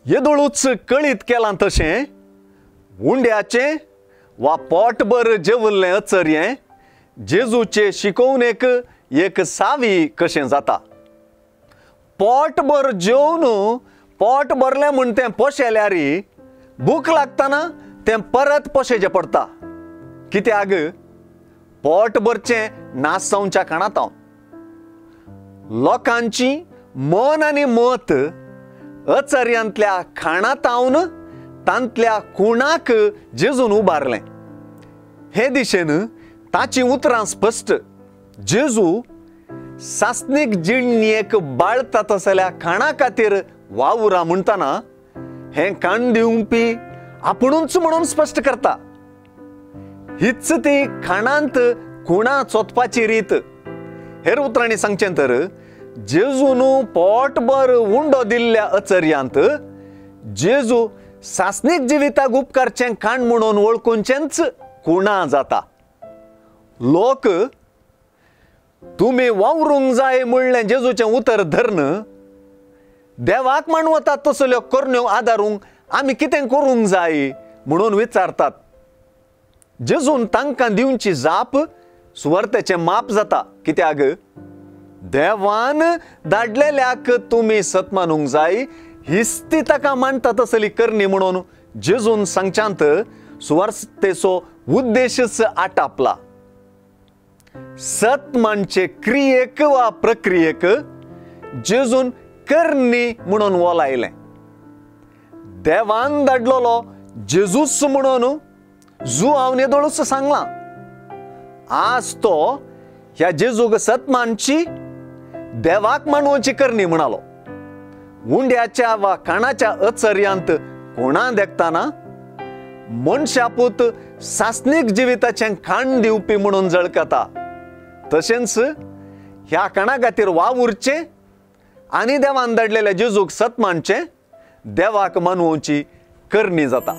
येदोळूच कळीत केलां तशें उंड्याचें वा पोटभर जेवल्लें अचर्यें जेजूचे शिकोवणेक एक सावी कशें जाता। पोटभर जेवन पोट भरलें म्हूण तें पोशेल्यार भूक लागतना तें परत पोशेचें पडटा। कित्याक पोट भरचें नासवच्या खाणांत लोकांची मन आनी मत अचर्यांतल्या खाणांत तांतल्या खुणाक जेजून उबारलें। हे दिशेन ताचीं उतरां स्पश्ट। जेजू सासणीक जिणेक बाळता तसल्या खाणा खातीर वावुरा म्हणटना हें खाण दिवपी आपुणूच म्हणून स्पश्ट करता। हीच ती खाणांत खुणा चोदपाची रीत। हेर उतरांनी सांगचें तर जेजून पोटभर उंडो दिल्ल्या अचर्यांत जेजू सासणीक जिविताक उपकारचें खाण म्हणून वळखुचेंच खुणा जाता। लोक तुमी वावरूंक जाय म्हणलें जेजूचें उतर धरून देवाक मानवतात तसल्यो करण्यो आदारूंक आमी कितें करूंक जाय म्हणून विचारतात। जेजून तांकां दिवची जाप सुवार्थेचें माप जाता। कित्याक देवान धाडलेल्याक तुमी सत मानूंक जाय हीच ती ताका मानता तसली करणी म्हणून जेजून सांगच्यांत सुवार्थेचो उद्देशच आटापला। सत मानचे क्रियेक वा प्रक्रियेक जेजून करणी म्हणून वोलायलें। देवान धाडलेलो जेजूच म्हणून जुआंव येदोळूच सांगलां। आज तो ह्या जेजूक सत मानची देवाक मानवची करणी म्हणालो। उंड्याच्या वा खाणाच्या अचर्यांत कोणा देखताना मनशापूत सासणीक जिविताचें खाण दिवपी म्हणून झळकता। तशेंच ह्या खाणा खातीर वावुरचें आनी देवान धाडलेल्या जेजूक सत मानचें देवाक मानवची करणी जाता।